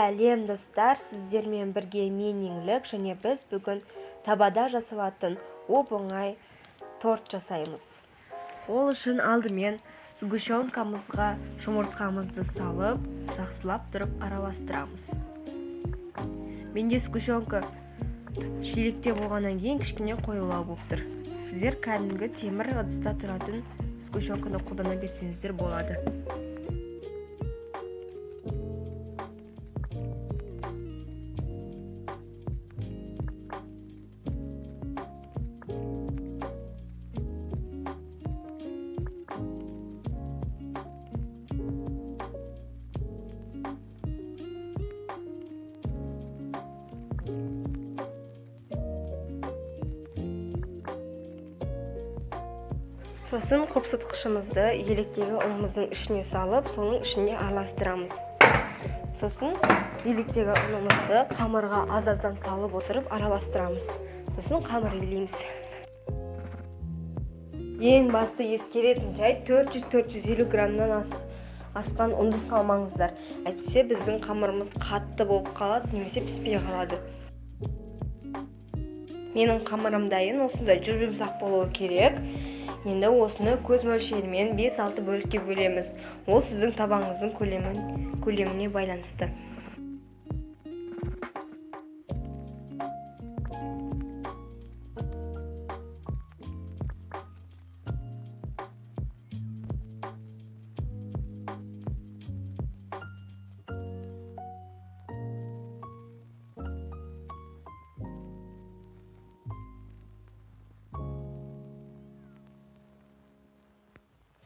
Сәлем, достар! Сіздермен бірге мен, Еңлік, және біз бүгін табада жасалатын оп-оңай торт жасаймыз. Ол үшін алдымен сгущенкамызға жұмыртқамызды салып, жақсылап тұрып араластырамыз. Менде сгущенка шелекте болғаннан кейін кішкене қоюлау болып тұр. Сіздер кәдімгі темір ыдыста тұратын сгущенканы қолдана берсеңіздер болады. Сосын қопсытқышымызды електегі ұнымыздың ішіне салып, соның ішіне араластырамыз. Сосын електегі ұнымызды қамырға аз-аздан салып отырып араластырамыз. Сосын қамыр илейміз. Ең басты ескеретін жайт, 400-450 граммнан асқан ұнды салмаңыздар. Әйтпесе біздің қамырымыз қатты болып қалады немесе піспей қалады. Менің қамырым дайын, осындай жұп-жұмсақ болуы керек. Енді осыны көз мөлшерімен 5-6 бөлікке бөлеміз. Ол сіздің табаңыздың көлеміне байланысты.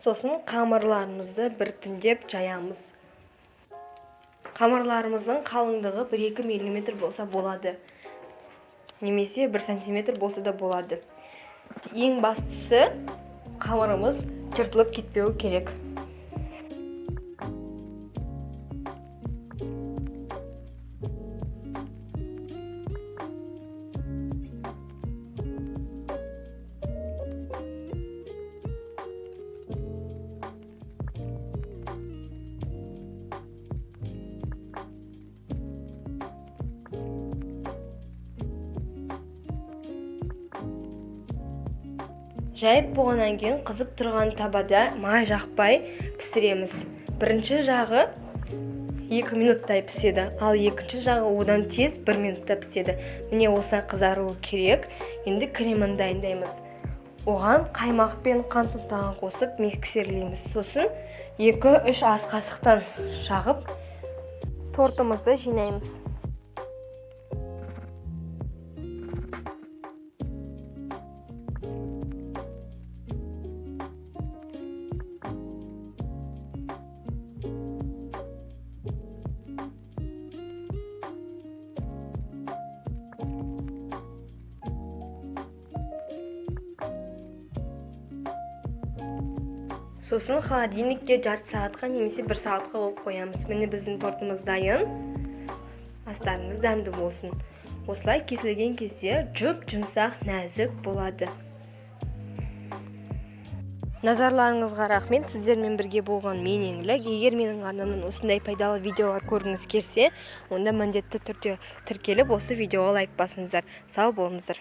Сосын қамырларымызды біртіндеп жаямыз. Қамырларымыздың қалыңдығы 1-2 миллиметр болса болады. Немесе 1 сантиметр болса да болады. Ең бастысы, қамырымыз жыртылып кетпеуі керек. Жайып болғаннан кейін қызып тұрған табада май жақпай пісіреміз. Бірінші жағы 2 минуттай піседі, ал екінші жағы одан тез 1 минутта піседі. Міне, осылай қызаруы керек. Енді кремін дайындаймыз. Оған қаймақ пен қант ұнтағын қосып миксерлейміз. Сосын 2-3 ас қасықтан жағып тортымызды жинаймыз. Сосын холодильникке жарты сағатқа немесе 1 сағатқа қойып қоямыз. Міне, біздің тортымыз дайын. Астарыңыз дәмді болсын. Осылай кесілген кезде жұп-жұмсақ, нәзік болады. Назарларыңызға рахмет. Сіздермен бірге болған мен, Еңлік. Егер менің арнамнан осындай пайдалы видеолар көргіңіз келсе, онда міндетті түрде тіркеліп, осы видеоға лайк басыңыздар. Сау болыңыздар.